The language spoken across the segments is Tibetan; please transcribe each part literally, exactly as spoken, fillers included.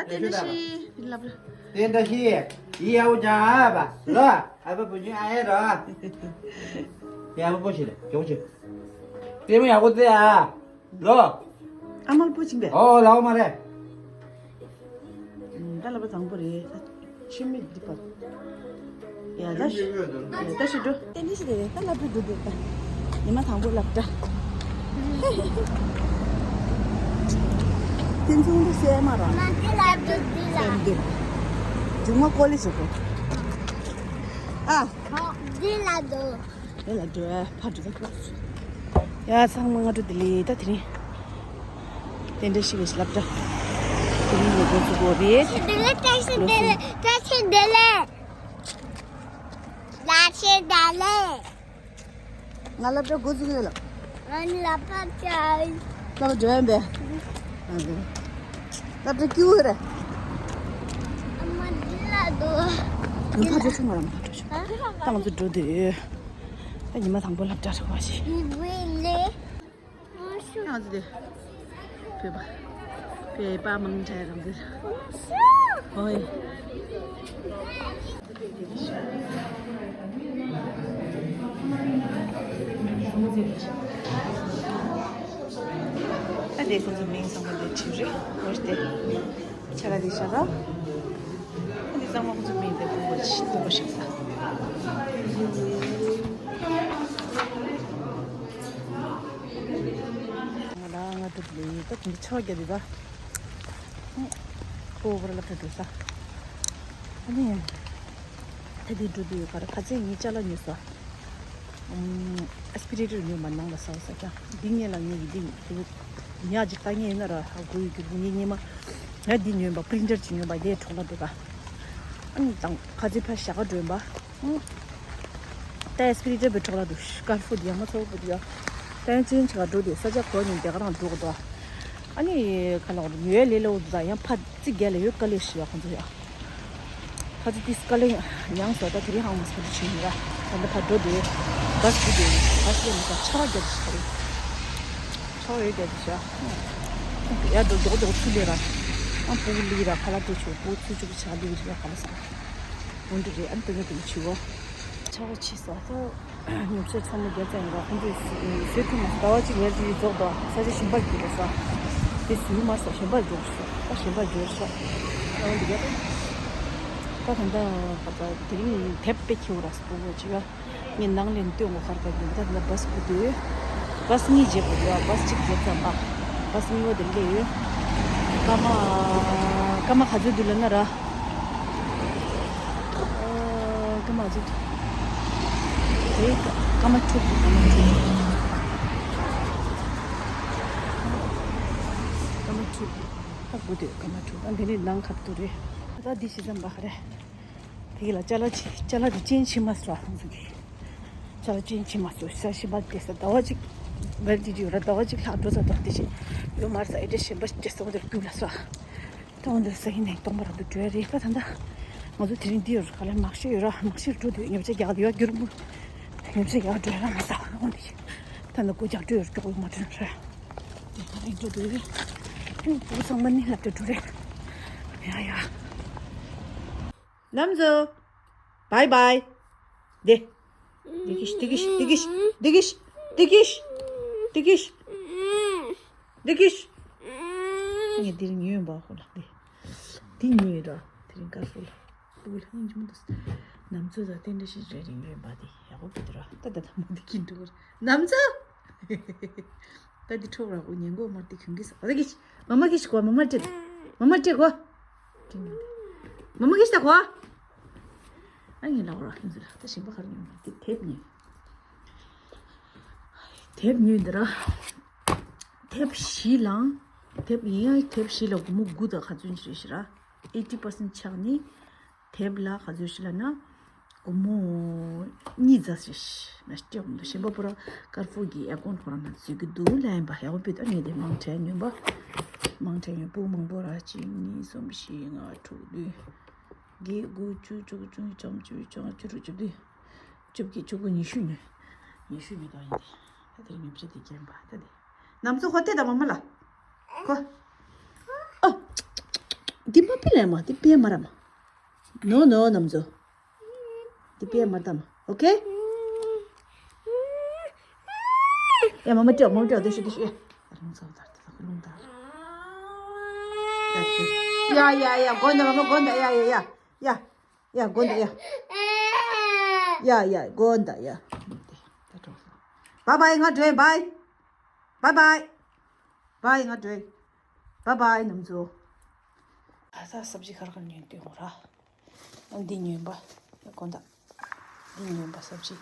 དེ་འདྲ་ཞིག་ལབ་ར། དེ་འདྲ་ཞིག་ཡི་ཡ་བོ་ཅང་ཨ་བ་ལོ། ཨ་བ་བུ་ཉུ་ཨ་ཡ་རོ། ཡ་བོ་པོ་ཞིག་རེད། ཇོ་བོ་ཞིག་དེ་མོ་ཡག་པོ་བཙལ་ཨ་ལོ། ཨ་མ་ལ་པོ་ཅིག་པས། ཨོ་ལའོ་མ་རེད། ད་ལ་པ་བཟང་པོ་རེད། ཆུ་མིག་འདི་པ། ཡ་ད་ཤི་ཡ་ད་ཤི་འགྲོ། ཏན་ཏན་ཞིག་རེད། ད་སློབ་གྲྭ་འགྲོ་འདོད་ད། ཉི་མ་དང་པོ་སློབ་གྲྭ། ཏན་ཚུང་འདི་སེ་མ་ར། ང་འདི་ལ་འགྲོ་འདི་ལ། སེམས་འདི། ཇུང་མ་ཀོ་ལི་ཞིག་གོ། ཨ། འདི་ལ་འགྲོ། དེ་ལ་འགྲོ་ཕར་འགྲོ་ད། ཡ་ཚང་མ་སྔ་དྲོ་བདེ་ལེགས། ད་དེ་རིང་དེ་འདྲ་ཞིག་གི་སློབ་གྲྭ་དེ་རིང་ནས་འགོ་ཚུགས་དགོས་རེད། བདེ་ལེགས། བཀྲ་ཤིས་བདེ་ལེགས། བཀྲ་ཤིས་བདེ་ལེགས། བཀྲ་ཤིས་བདེ་ལེགས། ང་སློབ་གྲྭ་འགོ་ཚུགས་ཡོད་ལ། ང་ནི་ལ་ཕག་ཅག་སློབ་གྲྭ་འགྲོ་ཡིན་པས། ང་འདི་སློབ་གྲྭ་སྐྱིད་པོ་རེད། ཨ་མ་འདི་ལ་འདུག་ང་ཕར་འགྲོ་ཆུང་མ་ར། ང་ཕར་འགྲོ་ཆུང་། ད་ང་ཚོ་འགྲོ་འདོད་ཡོད། ད་ཉི་མ་དང་པོ་སློབ་གྲྭ་རེད་པ་ཞིག་ཡི་བུའི་ལེ། ང་ཚོ་དེ་བོད་པ་བོད་པ་མང་དྲགས་རང་ཚོ། ཧོ་ཡ། ད་དེ་ཁོང་ཚོ་མིང་ཚང་མ་དེ་བྲིས་རེད། འོ་དེ་ཆ་ལ་དེ་ཤ་ར། ད་དེ་ཚང་མ་ཁོང་ཚོ་མིང་དེ་ཁོང་ཚོ་ཤི་ཐུབ་པ་ཤག་ས། ང་ལ་ང་འགྲོ་དུས་ད་དེ་འདྲ་ཆར་པ་བརྒྱབ་དུས་ད། ཨོ་བར་ལ་ཕེབས་འགྲོ་ས། ཨ་ནི་ད་དེ་འགྲོ་དུས་ག་རེ་ཁ་ཚིག་ངའི་ཅ་ལག་ཉོས་སོ། ཨེ་སི་པི་རེ་ཊར་ཉོས་མ་ནང་ལ་ཟ་བ་ཟ་ཀྱང་འདི་ངས་ལ་ངས་ཀྱི་འདི་ཉོས་ཉག་ཅིག་ལྟ་ངས་ཡིན་ན་ར་ཧ་གོ་ཡོད་རྒྱུ་ངས་ཉེ་མ་ང་འདི་ཉོས་པ་པི་རིན་ཊར་ཅིག་ཉོས་པ་དེ་གྲོགས་ལ་འགྲོ་ག་ཨ་ནི་དང་ཁ་ཚིག་ཕ་ཞག་ག་འགྲོ་ཡིན་པ། ད་ཨེ་སི་པི་རེ་ཊར་བའི་གྲོགས་ལ་འདུག་ཀར་ཧྥུ་དེ་ཡང་མ་ཚོགས་པོ་དེ་ཡ། ད་ཡང་ཅི་ཡིན་ཆ་ག་འགྲོ་དེ་ས་ཆ་གོ་ཉིན་དེ་ག་རང་འགྲོ་གི་འདུག་ཨ་ནི་ཁ་ལག་ཉོས་ལེ་ལོ་འདུག་ད་ཡང་ཕ་རྩི་རྒྱ་ལ་ཡོད་དཀའ་ལས་ཞིག་ཡ་ཁོང་ཚོ་ཡ། ཕ་རྩི་ཏིས་དཀའ་ལས་མྱངས་སོ། ད་དེ་རིང་ཧང་མ་སོ་དུ་ཕྱིན་ཡོད་ར། ད་ལྟ་ཕ་འགྲོ་དེ་བ་སུ་དེ་བ་སུ་ལ་མི་ས་ཆར་པ་རྒྱབ་ཞིག་རེད། ཆར་པ་ཡོད་རྒྱབ་ཞིག་ཡ། ཡ་འགྲོ་མགྱོགས་མགྱོགས་ཚུར་ལས་ར། ཨང་སྤུ་གུ་ལི་ར་ཁ་ལག་དེ་ཆུ་སྤུ་གུ་ཚུར་བཅུག་ཆ་ལི་ར་ཁ་ལག་ས། འོན་ཏེ་རེད། ཨ་ནི་དོན་དག་དེ་ནི་ཆུ་བོ། ཆར་པ་ཆི་ས་ཐོ། ཉོ་ཆ་ཚང་མ་རྒྱ་ཙམ་ཡིན་ར་ཁོང་ཚོས་བཟོས་ཐུབ་མ་སོང་། ཟླ་བ་གཅིག་ལས་རྗེས་རྫོགས་དོ། ས་ཆ་གཞན་པར་གྱུར་པ་ས། དེ་བཟོས་མ་སོང་། གཞན་པར་འགྱུར་སོང་། ད་གཞན་པར་འགྱུར་སོང་། ཨ་འདི་ག་ད་ད་ད་དེ་རིང་དེབ་དཔེ་ཁྱེར་ར་སྤུ་གུ་ཅི་ག་ངས་ནང་ལས་སྟོན་གོ་ཁར་ག་གི་ད་ད་བ་སི་བུ་དུ་བ་སི་གཉིས་རྗེས་པ་ཡོད། བ་སི་གཅིག་རྗེས་ཙམ་པ། བ་སི་གཉིས་པ་དེ་སླེབས་ཡོད། སྐར་མ་སྐར་མ་ག་ཚོད་འདུག་ལབ་ན་ར། ཨ་སྐར་མ་ག་ཚོད་འདུག་དེ་སྐར་མ་དྲུག་སྐར་མ་དྲུག་སྐར་མ་དྲུག་ད་དགུ་དུས་སྐར་མ་དྲུག་ད་འདི་ནས་ནང་ཁ་ཐུག་རེད། ད་འདི་ཞིག་ཙམ་པ་རེད། དེ་ལ་ཅ་ལག་ཅི་ཅ་ལག་དེ་ཅན་ཕྱིན་མ་སོང་ཁོང་ཚོ་གིས། ཅ་ལག་ཅན་ཕྱིན་མ་སོང་ས་ཞིམ་པ་དེ་ས་ཟླ་བ་གཅིག་ཝེ་ལི་ཌི་ཊི་ཡོད་ར། ཟླ་བ་གཅིག་ལྷག་འགྲོ་ས་དོག་དེ་བཞིན་ཡོད་མ་རེད་ས། ཨེ་འདྲ་ཞིམ་པ་ཅི་སོང་དེར་རྒྱུག་ལ་སོ། ད་འོན་ཏེ་ས་ཡིན་ནས་སྟོང་པ་ར་འདུག་འགྲོ་ཡ་རེད་པ། ད་ད་ང་ཚོ་དེ་རིང་འདི་ཡོད་ར་ག་ལ་མག་ཤི་ཡོད་ར། མག་ཤིར་འགྲོ་དུས་ཉོ་ཆ་རྒྱག་ཡོད་རྒྱུ་རུ་ཉོ་ཆ་རྒྱག་འགྲོ་ཡ་ར་མ་ས་འོན་ཏེ་ད་ད་སྒོ་རྒྱག་འགྲོ་ཡོད་རྒྱུ་ཡོད་མ་འགྲོ་ཡ་ར། དེ་ད་རིང་འགྲོ་དུས་རེད། ཨུ་བུ་ཚང་མ་ནི་སློབ་གྲྭ་འགྲོ་རེད། ཡ་ཡ། ལམ་བཟོ། བའི་བའི། དེ། དེ་གིས་དེ་གིས་དེ་གིས་དེ་གིས་དེ་གིས་དེ་གིས་དེ་གིས། ངས་དེ་རིང་ཉོས་པ་ཧོ་ལགས་དེ། དེ་ཉོས་ར་དེ་རིང་དཀར་པོ་ལ། སྤུ་གུ་ལ་སྙིང་རྗེ་མོ་འདུག་ནམ་ཚོད་ད་རྟེན་འབྲེལ་ཞིག་རེ་རེ་ཉོས་པ་དེ་ཡག་པོ་བུད་ར། ད་ད་ད་མོ་དེ་གིས་འགྲོ་གི་ར་ནམ་ཚོད། ད་འདི་ཁྲོག་ར་འོ་ཉན་གོ་མར་དེ་གྱོན་གི་ས། ཨ་ད་གིས་མ་མ་གིས་གོ་མ་མ་སྤྲད། མ་མ་སྤྲད་གོ། མ་མ་གིས་ད་གོ། ཨ་ངས་ལ་འོ་ར་ཁྱོད་ཚོ་ལ་ད་ཞིམ་པ་ག་རེ་ཉོས་མ་དེ་དེབ་ཉོས། དེབ་ཉོས་འདི་ར། དེབ་བཞི་ལང་། དེབ་ཡིན་ཡང་དེབ་བཞི་ལ་སྒོར་མོ་དགུ་དང་ག་ཚོད་ཅིག་རེད་ཤི་ར། ཨེ་ཊི་པར་སེན་ཊི་ཆག་ནི། དེབ་ལ་ག་ཚོད་ཞིག་ལབ་ན། སྒོར་མོ་གཉིས་ཙམ་ཞིག་མ་སྤྲད་འོང་དུ་ཞིམ་པ་པོ་ར་དཀར་པོ་གི་ཨེ་ཀོན་ཁོ་རང་ན་བཟོས་ཀྱི་འདུག་ལ་ཡིན་པ་ཡག་པོ་དཔེ་ད་ངས་དེ་མང་ཁྲལ་ཉོན་པ། མང་ཁྲལ་ཉོན་སྤུ་མང་པོ་ར་གཅིག་གཉིས་གསུམ་བཞི་ལྔ་དྲུག་བདུན། བརྒྱད་དགུ་བཅུ་བཅུ་གཅིག་བཅུ་གཉིས་བཅུ་གསུམ་བཅུ་བཞི་བཅུ་ལྔ་བཅུ་དྲུག་བཅུ་བདུན། བཅུ་བརྒྱད་བཅུ་དགུ་ཉི་ཤུ་ཉོན། ཉི་ཤུ་ཉོན་དང་ཡིན་ཏེ། ད་དེ་ཉོན་ཆ་དེ་རྒྱན་པ་ད་དེ། ནམ་ཚོད་ཧོ་ཏེ་ད་མ་མ་ལ། ཁོ། ཨ། འདི་མ་པི་ལེ་མ། འདི་པེ་མ་ར་མ། ནོ་ནོ་ནམ་ཛོ། འདི་པེ་མ་ར་མ། ཨོ་ཁེ། ཡ་མ་མ་ཏྲོ་མ་མ་ཏྲོ། དེ་ཤུ་དེ་ཤུ། ཡ། རླུང་ཚ་བ་དར་ཏེ་ལ་རླུང་དར། ཡ་ཡ་ཡ། དགོན་དང་མ་མ་དགོན་དང་། ཡ་ཡ་ཡ། ཡ་ཡ། དགོན་དང་། ཡ་ཡ་ཡ། དགོན་དང་། ཡ། ད་ཏྲོ། བའི་བའི། ང་འགྲོ། བའི། བའི་བའི། བའི། ང་འགྲོ། བའི་བའི་ནམ་ཛོ། ཨ་ད་སབ་ཇི་ག་རེ་ག་རེ་ཉོས་འདུག་ར། ཨ་འདི་ཉོས་པ། ཡ་དགོན་དང་། འདི་ཉོས་པ་སབ་ཇི།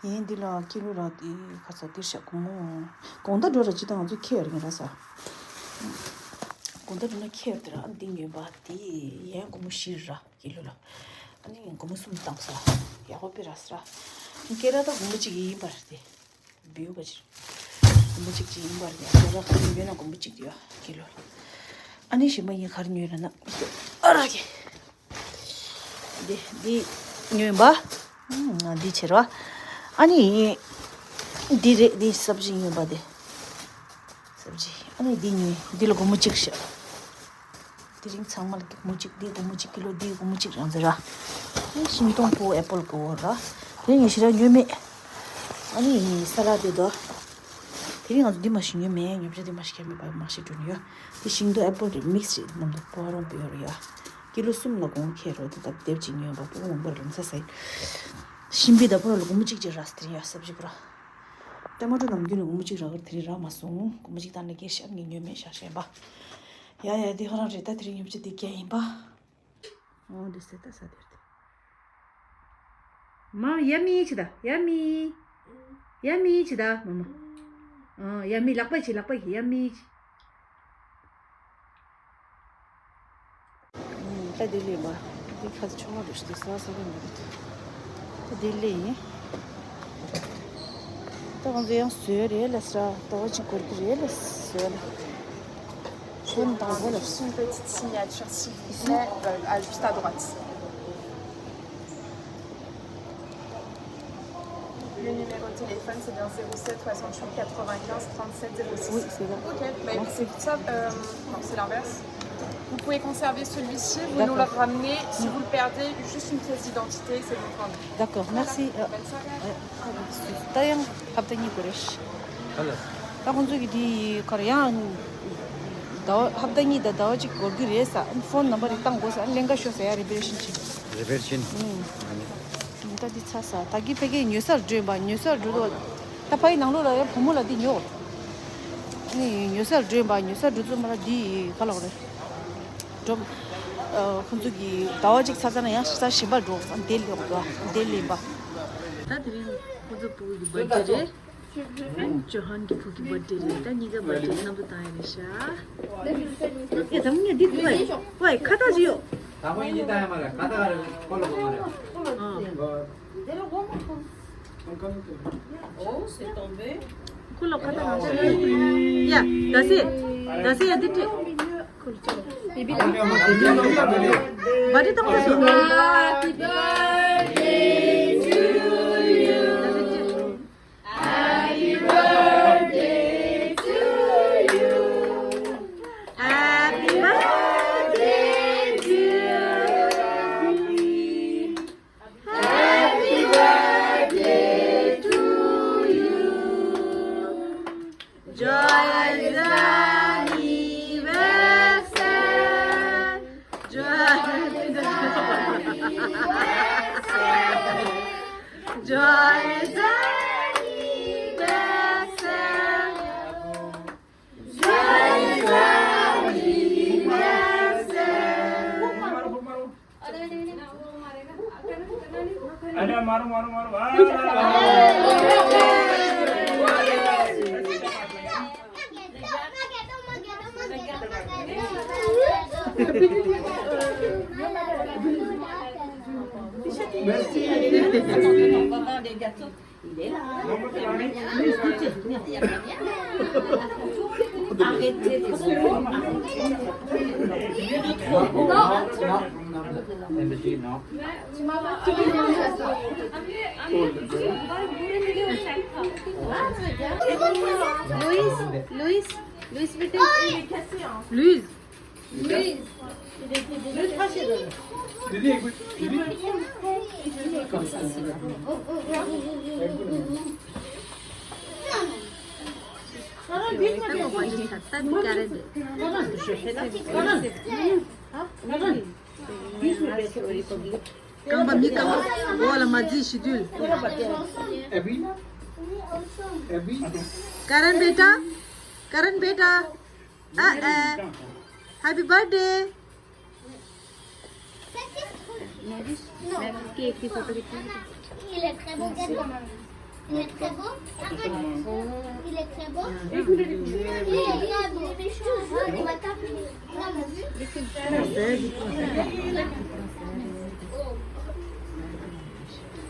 ཡིན་འདི་ལ་ཀི་ལོ་ལ་འདི་ཁ་ཚ་འདིར་བཞག་དགོང་མོ། དགོང་དག་འགྲོ་ར་ཅི་ད་ང་ཚོ་ཁྱེར་ཡོང་ར་ས། དགོང་དག་འགྲོ་ན་ཁྱེར་ཡོང་དེ་ར། ཨ་འདི་ཉོས་པ་འདི་ཡན་དགོང་མོ་བཞི་ར་ཀི་ལོ་ལ། ཨ་ནི་དགོང་མོ་གསུམ་བཏང་ས། ཡག་པོ་དཔེ་ར་ས་ར། ཀེ་ར་ད་དགོང་མོ་གཅིག་ཡིན་པ་རེད་དེ། བེའུ་ག་ཅིག་རེད། དགོང་མོ་གཅིག་ཅིག་ཡིན་པ་རེད། ཡ་ཀེ་ར་ཁ་ཉོས་ན་དགོང་མོ་གཅིག་དེ་ཡོད་ཀི་ལོ་ལ། ཨ་ནི་གཞན་པ་ཡིན་ག་རེ་ཉོས་ར་ན། ཨ་ར་ཀེ། འདི་འདི་ཉོས་པ། ཨ་འདི་ཕྱིར་བ། ཨ་ནི་འདི་རེད། འདི་སབ་ཇི་ཉོས་པ་འདི། སབ་ཇི། ཨ་ནི་འདི་ཉོས། འདི་ལ་སྒོར་མོ་གཅིག་བཞག་དེ་རིང་ཚང་མ་ལ་སྒོར་མོ་གཅིག་འདི་སྒོར་མོ་གཅིག་ཀི་ལོ་འདི་སྒོར་མོ་གཅིག་རང་ཟེར་ར། ཨ་ཤིང་སྡོང་ཕོ་ཨེ་པལ་གི་འོ་ར། དེ་ངས་ཞེ་དྲག་ཉོས་མེད། ཨ་ནི་ས་ལ་དེ་དོ། དེ་རིང་ང་ཚོ་འདི་མ་ཞིག་ཉོས་མེད། ཉོ་ཆ་འདི་མ་ཞིག་ཁྱེར་མེད་པ་མ་ཞིག་འགྲོ་ནི་ཡོད། དེ་ཤིང་སྡོང་ཨེ་པལ་རེད། མིག་སི་རེད། ནམ་དུ་པོ་རོང་པོ་ཡོད་རེད་ཡ། ཀི་ལོ་གསུམ་ལ་གོང་ཁེ་རོ་དེ་ད་དེབ་ཅིག་ཉོས་པ་པོ་ནམ་པར་ལམ་ས་སའི། ཤིང་པི་ད་པོ་ར་ལ་སྒོར་མོ་གཅིག་ཅིག་ར་ས་དེ་རིང་ཡ་སབ་ཇི་པོ་ར། ཏ་མ་ཏོ་ནམ་རྒྱུན་ནས་སྒོར་མོ་གཅིག་རག་གི་རེད། དེ་རིང་རག་མ་སོང་། སྒོར་མོ་གཅིག་བཏང་ནས་སྐྱེལ་ཤག་ངས་ཉོས་མེད་ཤག་ཤེས་པ། ཡ་ཡ་འདི་ཁོ་རང་རེད། ད་དེ་རིང་ཉོ་ཆ་འདི་རྐྱང་ཡིན་པ། ཨོ་འདི་སེ་ད་ས་དེར་དེ། མ་ཡ་མི་ཆི་ད་ཡ་མི། ཡ་མི་ཆི་ད་མ་མ། ཨ་ཡ་མི་ལག་པ་ཆི་ལག་པ་ཆི་ཡ་མི་ཆི། ད་དེ་ལས་མ། འདི་ཁ་ཆུང་བ་རེད། ཤི་ས་ས་ག་མི་རེད། ད་དེ་ལས་ཡིན། ད་ང་ཚོ་ཡང་བཟོས་རེད་ལ་ས། ཟླ་བ་གཅིག་འགོར་གི་རེད་ལ་བཟོས་ལ། ཁྱོད་དང་པོ་ལ། Juste une petite signature, s'il vous plaît, euh, à, juste à droite. Le numéro de téléphone, c'est bien zéro sept soixante-huit quatre-vingt-quinze trente-sept zéro six. Oui, c'est bon. Ok, bah écoutez, merci. Ça, euh, non, c'est l'inverse. Vous pouvez conserver celui-ci, vous nous le ramenez. D'accord. Si vous le perdez, juste une pièce d'identité, c'est bon pour nous. D'accord, merci. Voilà. Bonne soirée. ད་ཡང་ཧབ་ཏ་གཉིས་དགོས་རེད། ད་ཁོང་ཚོ་གི་དེ་གར་ཡང་ཟླ་བ་ཧབ་ཏ་གཉིས་དང་ཟླ་བ་གཅིག་འགོར་གི་རེད་ས། ཕོན་ནམ་བར་རེ་བཏང་དགོས་ས། ལེན་ག་ཤོག་ས་ཡ་རེ་བེ་རེ་ཤིན་ཆེ། རེ་བེ་རེ་ཤིན། ཨུམ། ད་འདི་ཚ་ས། ད་གི་ཕ་གི་ཉོ་སར་འགྲོ་ཡིན་པ། ཉོ་སར་འགྲོ་དོ། ད་ཕ་གི་ནང་ལོགས་ལ་ཡ་བུ་མོ་ལ་འདི་ཉོ། ཨ་ནི་ཉོ་སར་འགྲོ་ཡིན་པ། ཉོ་སར་འགྲོ་ཚོ་མ་ལ་འདི་ག་ལ་རེད། འགྲོ། ཨ་ཁོང་ཚོ་གི་ཟླ་བ་གཅིག་ཚར་ཚར་ན་ཡང་ས་གཞན་པ་འགྲོ། འདི་ལེན་པ། འདི་ལེན་པ། ད་དེ་རིང་ཁོང་ཚོ་བུ་གི་བར་ཐ་ཌེ་རེད། ཇོ་ཧན་གྱི་བུ་གི་བར་ཐ་ཌེ་རེད། ད་གཉིས་ཀ་བར་ཐ་ཌེ་མཉམ་དུ་བཏང་ཡ་རེད་ཤག་ཨེ་ད་མི་ངས་འདི་ཐུག་པ་ཡིན། ཁ་བཏགས་ཅི་ཡོད། ད་ཁོ་གཉིས་བཏང་ཡ་མ་རེད། ཁ་བཏགས་རེད། ཁོ་ལ་གོ་མ་རེད། ཨ། Oh, c'est tombé. ཁོ་ལ་ཁ་བཏགས་ང་ཚོ་ཡ། ད་སེ། ད་སེ་ཡ་འདི་སྤྲད། ཁོ་ལ་ཅི་ལ། བར་ཐ་ཌེ་བཏང་ས་སོ། Happy birthday to you. Happy birthday to you. Happy birthday, dear Abby. Happy birthday to you. Joyeux anniversaire. Joyeux anniversaire. Joyeux anniversaire. Joyeux anniversaire. अरे मारो मारो मारो। Merci. Il est là. Arrêtez de se... Louise, Louise, Louise, बेटे। Louise. दीदी, एक मिनट, दीदी। करण, बीच में बैठो। करण, करण, बीच में बैठो। རྐང་པ་མི་རྐང་པ་འོག་ལ་མ་འཛུལ་ཞུ་དུས། अभी, अभी। करण बेटा, करण बेटा, आ, आ, happy birthday। केक की फोटो खींचना। Il est très beau, regarde quand même. Il est très beau. Il est très beau. Il est très beau.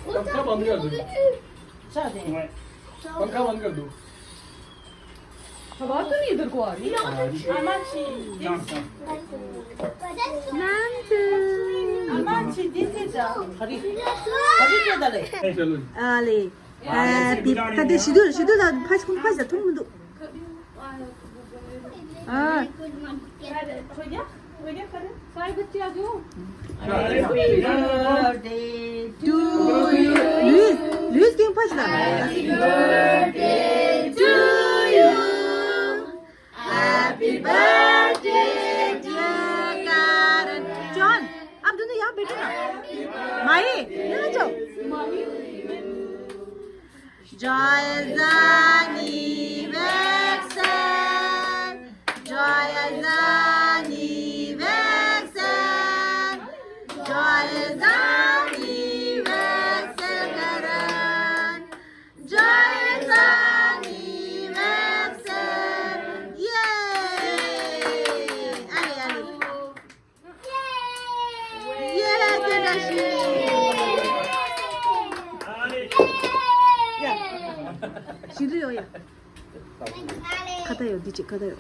पंखा बंद कर दो। पंखा बंद कर दो। हवा तो नहीं इधर को आ रही। Happy birthday. ད་དེ་ཞི་དུལ་ཞི་དུལ་ལ་ཕ་ཞིག་ཁུངས་ཕ་ཞིག་ཐུང་མི་འདུག་ཨ། सारे बच्चे आ जाओ। Happy birthday to you. Louis, Louis ཁུངས་ཕ་ཞིག་ལ། Happy birthday to you. Happy birthday, dear Karan. John, आप दोनों यहाँ बैठो ना। माही, यहाँ जाओ। Joyeux anniversaire, joyeux anniversaire, joyeux anniversaire, Karan. Joyeux anniversaire. Yay! Allez, allez. Yay! Yay! ཞི་དུལ་ཡོང་ཡ། ཁ་ཏ་ཡོད་འདི་ཅིག་ཁ་ཏ་ཡོད།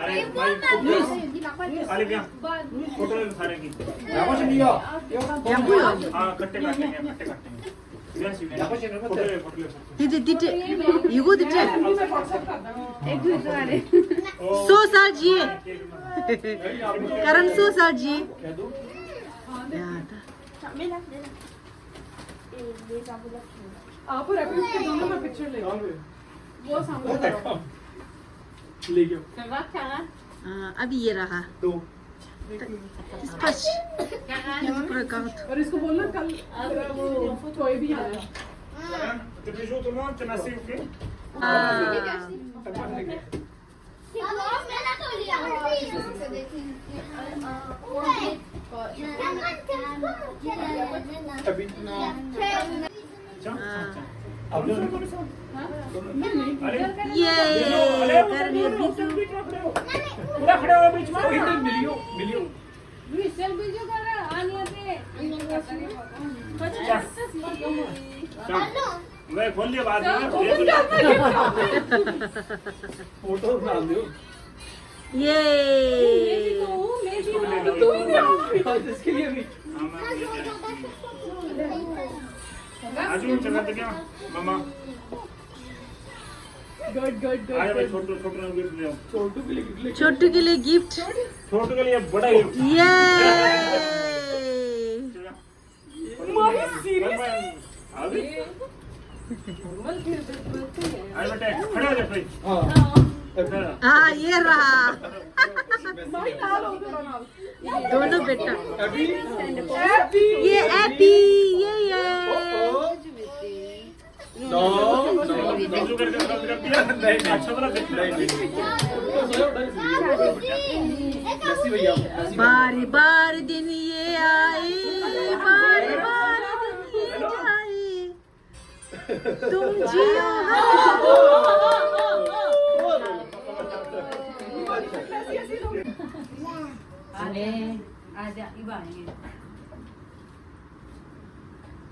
अरे भाई, फोटो। अरे भैया, फोटो ले सारे की। ཡག་པོ་ཡོད། हाँ, कट्टे काटेंगे, कट्टे काटेंगे। भैया, फोटो ले, फोटो ले। འདི་འདི་འདི་འདི་ཡི་གོ་འདི་འདི། सौ साल जिए। करण सौ साल जिए। ཡ་ད། आप और अभी उसके दोनों में पिक्चर ले लो। वो सामने करो। ले गयो। हाँ, अभी ये रहा। दो। इस पास। यहाँ पूरा कागज। और इसको बोलना कल वो टॉय भी आ रहा है। Te piaciuto tanto, nasci qui? हाँ। अभी। हाँ। अरे, ये अरे, कर ले, बिट्टू। पूरा खड़े हो बीच में। इधर मिलियो, मिलियो। मैं खोल दिया बाद में। फोटो बना दो। ये। इसके लिए भी। आज हम चला था क्या, मामा? Good, good, good. अरे भाई, छोटू, छोटू ने गिफ्ट ले आओ। छोटू के लिए गिफ्ट। छोटू के लिए बड़ा गिफ्ट। ये। माही सीरियस। अभी। अरे बेटे, खड़े हो जा भाई। हाँ। हाँ, ये रहा। माही, लाल हो गया ना। दोनों बेटा। हैप्पी। ये हैप्पी, ये, ये। बारी बार दिन ये आए, बारी बार दिन ये जाए। तुम जियो। अरे, आजा, इबानी।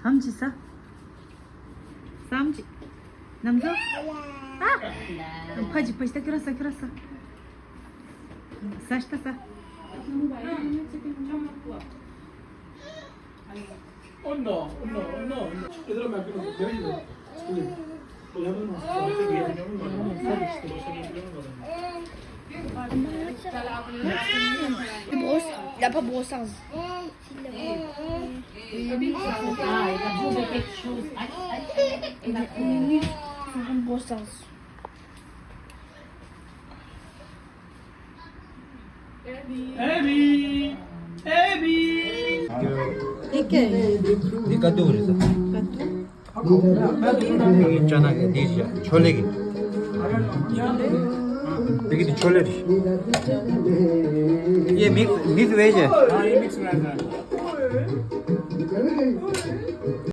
हम जिसा। सामची। नमजो। हाँ। फजी, फजी, तक रसा, तक रसा। सस्ता सा। Oh no, oh no, oh no, oh no. इधर मैं भी नहीं, इधर ही। Lemon. Lemon. Lemon. Lemon. Lemon. Boss, il a pas brossard. Brossard. Abby! Abby! འདི་ག་དུས་རེད་ཟེར། ཅ་ན་གི་འདི་བཞག་ཆོ་ལེ་གི། འདི་གི་འདི་ཆོ་ལེ་རེད། ཡེ་མིག་མིག་ཝེ་ཇི།